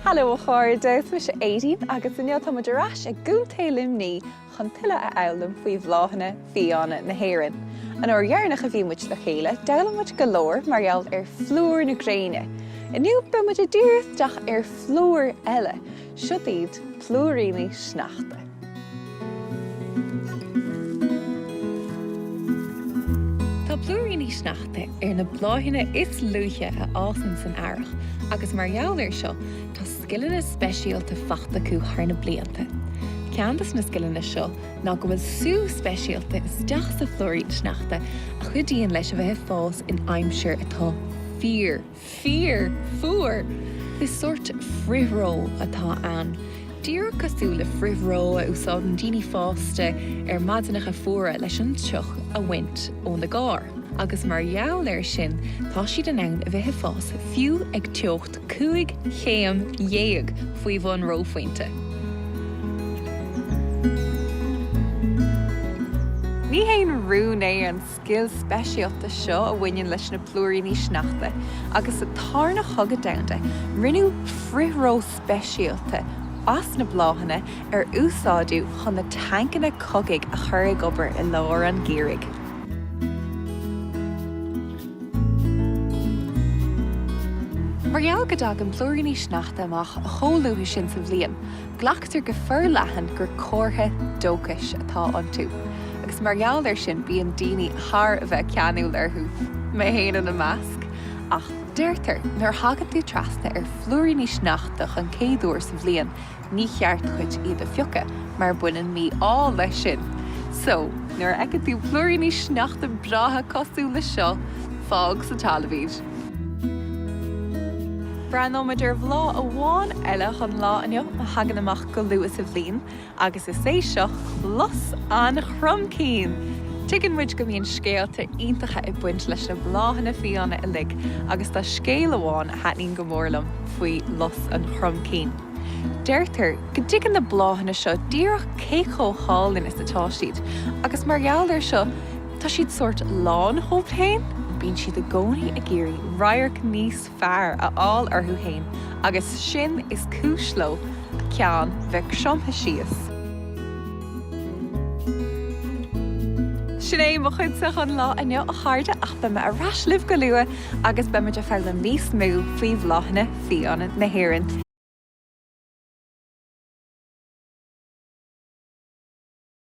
Hello a chairde, is mise Aedín agus inniu tá muid ar ais i gContae Luimnigh chun tuilleadh a fhoghlaim faoi bhláthanna fiáine na hÉireann. An uair dheireanach a bhí muid le chéile, d'fhoghlaim muid go leor mar gheall ar phlúr na gréine. Inniu beidh muid ag díriú isteach ar phlúr eile, siod iad plúiríní sneachta. Tá plúiríní sneachta ar na bláthanna is luaithe a fhásann san earrach agus mar gheall air seo tá scileanna speisialta faighte acu thar na blianta. Ceann de na scileanna seo ná go bhfuil sú speisialta isteach sa phlúirín sneachta a chuidíonn leis a bheith ag fás in aimsir atá fíor fíor fuar! Is sórt frithreo atá ann, díreach cosúil le frithreo a úsáideann daoine fásta ar maidineacha fuara leis an teocht a bhaint óna gcarr. Agus mar gheall air sin, tá siad in ann a bheith ag fás fiú ag teocht 15 chéim faoi bhun reophointe. Ní haon rún é an scil speisialta seo a bhaineann leis na plúiríní sneachta agus sa tarna chogadh domhanda rinneadh frithreo speisialta as na bláthanna ar úsáideadh chun na tancanna cogaidh a chur ag obair i lár an gheimhridh. Mar gheall go dtagann plúiríní sneachta amach chomh luath sin sa bhliain, Glactar go forleathan gur comhartha dóchais atá iontu, agus mar gheall air sin bíonn daoine thar a bheith ceanúil orthu, mé féin ina measc. Ach deirtear nuair a thagann tú trasna ar phlúiríní sneachta an chéad uair sa bhliain, ní cheart duit iad a phiocadh, mar baineann mí-ádh leis sin. So, nuair a fheiceann tú plúiríní sneachta breátha cosúil le seo, fág sa talamh iad. Breathnóimid ar bhláth amháin eile don lá inniu a thagann amach go luath sa bhliain agus is é seo lus an chromchinn! Tuigeann muid go mbíonn scéalta iontacha ag baint leis na bláthanna fiáine uilig agus tá scéal amháin a thaitníonn go mór liom faoi lus an chromchinn. Deirtear go dtuigeann na bláthanna seo díreach cé chomh hálainn is atá siad agus mar gheall air seo Tá siad sórt lán dhóibh féin, bíonn siad i gcónaí ag iarraidh radharc níos fearr a fháil orthu fhéin agus sin is cúis leo a gceann bheith cromtha síos. Sin é mo chuidse don lá inniu a chairde ach beidh mé ar ais libh go luath agus beidh muid ag foghlaim níos mó faoi bhláthanna fiáine na hÉireann.